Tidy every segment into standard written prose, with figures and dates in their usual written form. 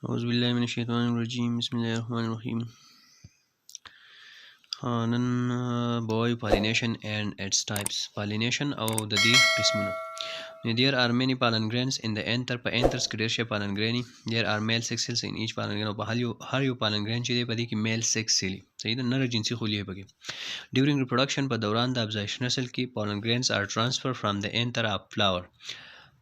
اعوذ بالله من الشیطان الرجیم، بسم الله الرحمن الرحیم. نن به وایو pollination and its types، pollination او د دې قسمونه. نو there are many pollen grains in the anther، په anthers کې ډېر شی pollen grain. There are male sex cells in each pollen grain، او په هر یو pollen grain چې دی، په دې کې male sex cell، صحیح ده، نر جنسي خلیې پکې. During reproduction، په دوران د افزایش نسل کې، pollen grains are transferred from the anther of flower،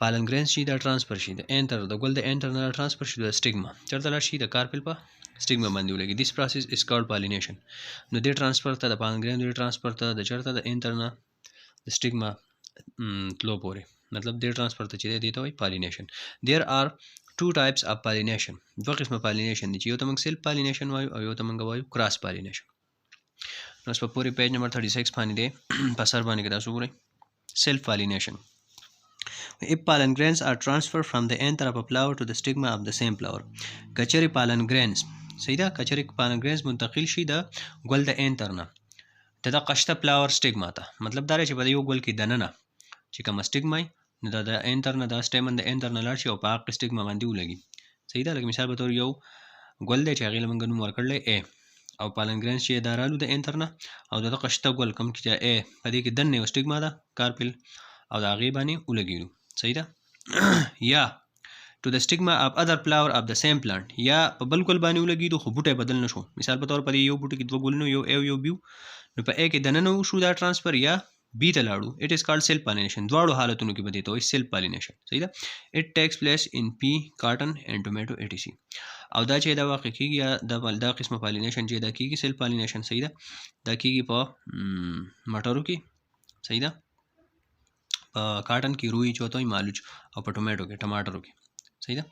pollen grains چې دا transfer شي د anther، د ګل د anther نه transfer شي د stigma، چېرته لاړ شي؟ د carpel په stigma باندې ولګي. This process is called pollination. نو دې transfer ته، د pollen grain دې transfer ته، د چېرته د anther نه د stigma تلو پورې، مطلب دې transfer ته چې دی، دې ته وایي pollination. There are two types of pollination، دوه قسمه pollination دي چې یو ته موږ self pollination وایو او یو ته موږ وایو cross pollination. نو اوس په پورې page number 36 باندې دی، په سر باندې که تاسو وګورئ، self pollination. If pollen grains are transferred from the anther of a flower to the stigma of the same flower، کچری pollen grains، صحیح ده، کچری pollen grains منتقل شي د ګل د anther نه د دقه شته flower stigma ته، مطلب دا دی چې په یو ګل کې دننه چې کومه stigma وي، نو دا د anther نه، د stamen د anther نه لاړ شي او په هغه stigma باندې ولګي، صحیح ده. لکه مثال په تور یو ګل دی چې هغې له موږ نوم ورکړلی A، او pollen grains چې دا رالو د anther نه او د دغه شته ګل کوم چې A، په دې کې دننه یو stigma ده، carpel، او د هغې باندې ولګېدو، صحیح ده. یا to the stigma of other flower of the same plant، یا په بل ګل باندې ولګېدو خو بوټی بدل نه شو. مثال په تور په دې یو بوټي کې دوه ګلونه، یو A او یو B، نو په A کې دننه وشو دا transfer یا B ته لاړو. It is called self pollination. دواړو حالتونو کې به دې ته وایي self pollination، صحیح ده. It takes place in pea، cotton and tomato etc. او دا چې دا واقع کیږي یا دا قسمه pollination چې دا کیږي، self pollination، صحیح ده، دا کیږي په مټرو کې، صحیح ده، په cotton کې، روي چې ورته وایي مالوچ، او په ټومیټو کې، ټماټرو کې، صحیح ده،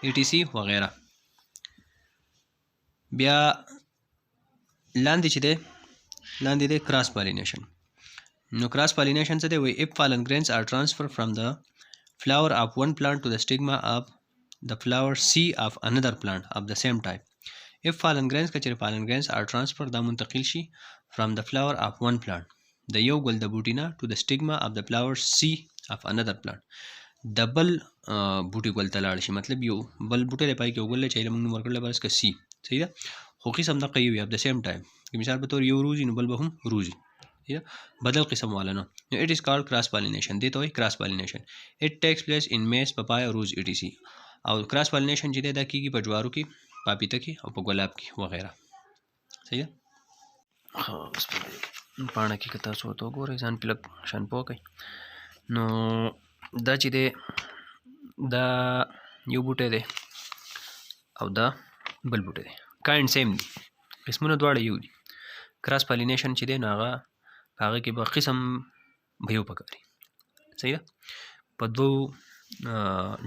etc وغیره. بیا لاندې چې دی، لاندې دی cross pollination. نو cross pollination څه دی؟ وایي if pollen grains are transferred from the flower of one plant to the stigma of the flower C of another plant of the same type. If pollen grains، کچېرې pollen grains are transferred، دا منتقل شي، from the flower of one plant، د یو ګل د بوټي نه، to the stigma of the flower C of another plant، د بل بوټي ګل ته لاړ شي. مطلب یو بل بوټی دی، پای کې یو ګل دی چې موږ نوم ورکړل فرض که C، صحیح ده، خو قسم دقه یو وي، of the same type. که مثال په تور یو rose، نو بل به هم rose، صحیح ده، بدل قسم والا نه. نو it is called cross pollination. دې ته وایي cross pollination. It takes place in maize، papaya، rose etc. او cross pollination چې دی، دا کیږي په جوارو کې، پاپیته کې او په ګلاب کې وغیره، صحیح ده. ښه، اوس په دې پاڼه کې که تاسو ورته وګورئ، ځان پې لږ شان پوه کړئ. نو دا چې دی، دا یو بوټی دی او دا بل بوټی دی. Kind same دي، قسمونه دواړه یو دي. Cross pollination چې دی، نو هغه په هغه کې به قسم به یو پکاري، صحیح ده. په دوو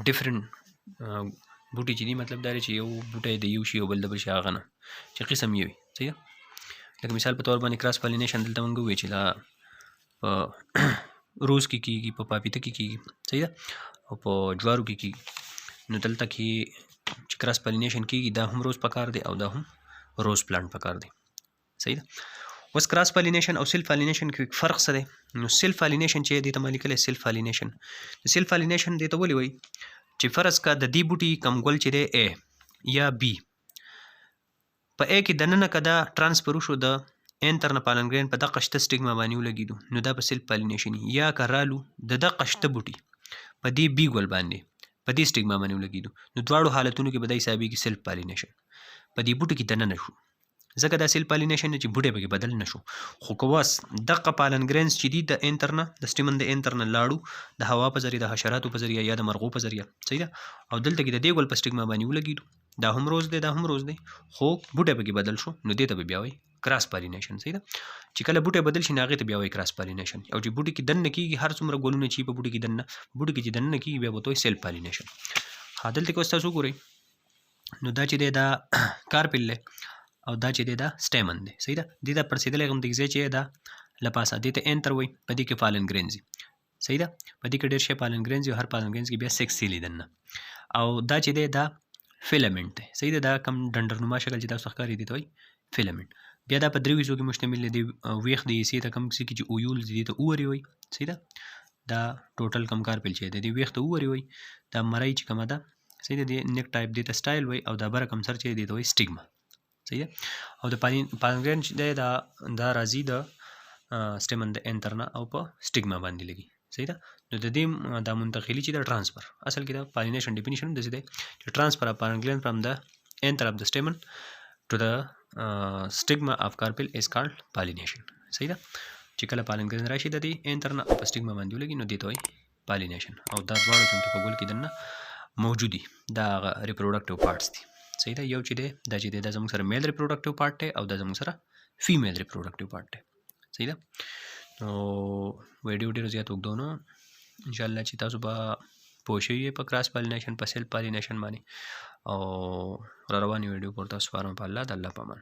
different بوټي چې دي، مطلب دا دی چې یو بوټی د یو شي او بل د بل شي، هغه نه، چې قسم یو وي، صحیح ده. لکه مثال په تور باندې cross pollination دلته مونږ وویل چې دا په rose کې کیږي، په پاپیته کې کیږي، صحیح ده، او په جوارو کې کیږي. نو دلته کې چې cross pollination کیږي، دا هم rose پکار دی او دا هم rose plant پکار دی، صحیح ده. اوس cross pollination او self pollination کې فرق څه دی؟ نو self pollination چې دې ته ما لیکلی self pollination، self pollination دې ته ولې وایي؟ چې فرض کا د دې بوټي کم ګل چې دی A یا B، په A کې دننه که دا transfer وشو د anther نه pollen grain په دقه شته stigma باندې ولګېدو، نو دا په self pollination. یا که رالو د دقه شته بوټي په دې B ګل باندې په دې stigma باندې ولګېدو، نو دواړو حالتونو کې به دا حسابېږي self pollination. په دې بوټي کې دننه شو، ځکه دا self pollination چې بوټی پکې بدل نه شو. خو که وس دقه pollen grains چې دي د anther نه، د stamen د anther نه لاړو د هوا په ذریعه، د حشراتو په ذریعه یا د مرغو په ذریعه، صحیح ده، او دلته کې د دې ګل په stigma باندې ولګېدو، دا هم rose دی، دا هم rose دی، خو بوټی پکې بدل شو، نو دې ته به بیا وایي cross pollination، صحیح ده. چې کله بوټی بدل شي، نو هغې ته بیا وایي cross pollination. او چې بوټي کې دننه کېږي، هر څومره ګلونه چې په بوټي کې دننه، بوټي کې چې دننه کېږي، بیا به ورته وایي self pollination. ها، دلته کې اوس تاسو وګورئ، نو دا چې دی دا carpel دی او دا چې دی دا stamen دی، صحیح ده. دې دا پړسېدلی غوندې ځای چې دا له پاسه، دې ته anther وایي. په دې کې pollen grains، صحیح ده، په دې کې ډېر شی pollen grains، او هر pollen grains کې بیا sex cell دننه. او دا چې دی دا filament دی، صحیح ده. دا کم ډنډرنما شکل چې تاسو ښکاري، دې ته وایي filament. بیا دا په دریو حصو کې مشتمل دی. ویښ دی حصې ته، کم څه کې چې ovule دي، ته ovary وایي، صحیح ده. دا total کم carpel چې دی، ویښ ته ovary وایي. دا مرۍ چې کومه ده صحیح ده. د نیک ټایپ دې ته سټایل وایي او دا بره کوم سر چې دې ته وایي سټیګما. صحیح ده. او د پالن ګرین چې دی دا راځي د سټیمن د انتر نه او په سټیګما باندې لګي. صحیح ده. نو د دې دا منتقلی چې د ټرانسفر اصل کې د پالینیشن ډیفینیشن داسې دی چې ټرانسفر اف پالن ګرین فرام د anther of the stamen to the stigma of carpel is called pollination. صحیح ده. چې کله پالن ګرین راشي د دې انتر نه په سټیګما باندې ولګي نو دې ته وایي پالینیشن. او دا دواړه چونکې په ګل کې دننه موجود دي دا هغه ریپروډکټیو پارټس دي. صحیح ده. یو چې دی دا چې دی دا زموږ سره میل ریپروډکټیو پارټ دی او دا زموږ سره فیمیل ریپروډکټیو پارټ دی. صحیح ده. نو ویډیو ډېر زیات اوږدو نو ان شاء الله چې تاسو به پوه شوي یئ په کراس پالینیشن په سیلف پالینیشن باندې او را روانې ویډیو پورې تاسو سپارم په الله د الله په امان.